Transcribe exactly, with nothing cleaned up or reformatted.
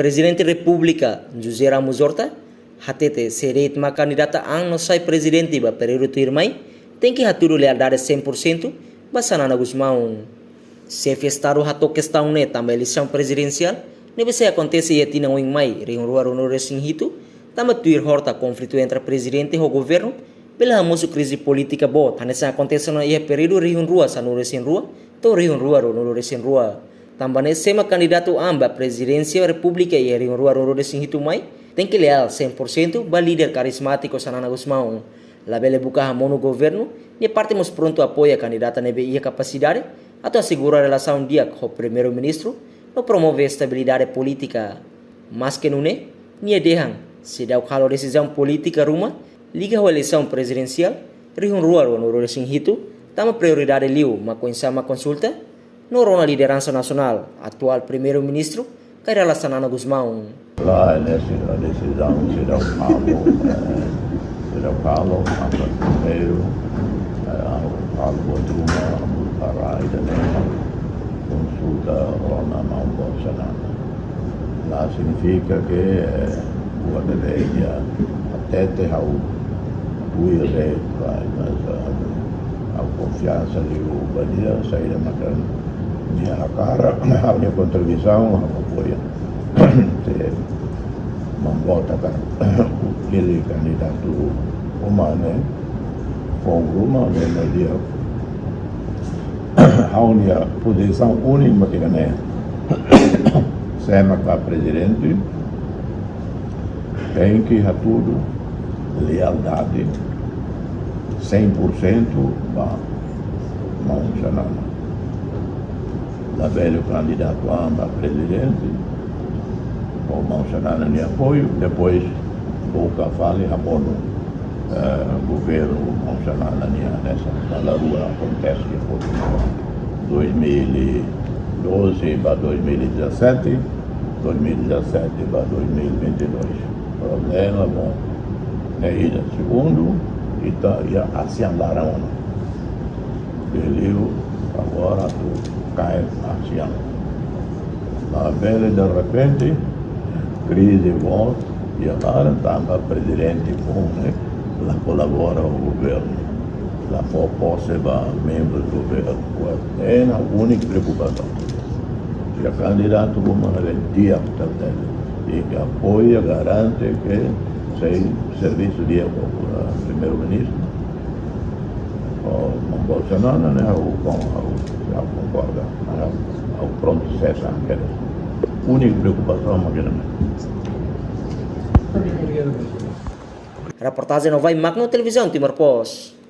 Prezidente Repúblika José Ramos Horta hatete se de'it mak kandidata an no sai prezidente ba períodu tuirmai, tenke hatudu lealdade cem por cento ba Xanana Gusmão. Xefe Estadu hato'o kestaun ne'e tanba eleisaun prezidensiál ne'ebé sei akontese iha tinan oin mai rihun rua ruanulu resin hitu, tanba tuir Horta konflitu entre prezidente ho governu bele hamosu krize polítika boot hanesan akontese ona iha períodu rihun rua sanulu resin rua to'o rihun rua ruanulu resin rua. Tanba ne'e se ema kandidatu an ba prezidénsia repúblika iha rihun rua ruanulu resin hitu mai, tenke leál cem por cento ba líder karizmátiku Xanana Gusmão. Labele buka hamonu governu, nia parte mós prontu apoia kandidata ne'ebé iha kapasidade atu asegura relasaun di'ak ho primeiru-ministru no promove estabilidade polítika. Maske nune'e, nia dehan seidauk halo desizaun polítika ruma liga ho eleisaun prezidensiál rihun rua ruanulu resin hitu, tanba prioridade liu mak oinsá mak konsulta no rona lideransa nasionál atuál primeiru-ministru Kay Rala Xanana Gusmão. Lae, ne'e desizaun seidauk halo, eh, seidauk halo, mak primeiru, eh, halo buat ruma, halo para ida-ne'e, konsulta rona maun boot Xanana. La signifika ke, eh, buat ne'ebé iha hatete ha'u tuir de'it, mas, eh, ha'u konfiansa liu ba nia, saida maka nia hakarak, ha'u-nia kontribuisaun, ha'u apoia. Se maun boot hakarak hili kandidatu ruma ne'e, foun ruma ne'e, no dia ha'u-nia pozisaun úniku mak ne'e. Se ema ba prezidente, tenke hatudu lealdade cem por cento ba maun Xanana. Labele kandidatu an ba prezidente, ho maun Xanana nia apoiu, depois buka fali hamonu, eh, governu maun Xanana nian hanesan dala rua akontese iha Portugal. Dois mil e doze ba dois mil e dezassete, dois mil e dezassete ba dois mil e vinte e dois. Problema, bom, ne'e ida. Segundu, ita iha asaun laran ona. Liuliu agora atu kaer asaun. Labele derrepente krize boot iha laran tanba prezidente foun ne'e la kolabora ho governu, la fó pose ba membru governu. Ne'e mak úniku preokupasaun. Se kandidatu ruma ne'e di'ak, tenke apoia, garante ke sei servisu di'ak ho, eh, primeiru-ministru. Ho maun boot Xanana ne'e, ha'u kon-, ha'u, ha'u konkorda, ha'u, ha'u prontu sesa, ke úniku preokupasaun mak ne'e. Reportajen Novai Magno, Televizaun Timor Post.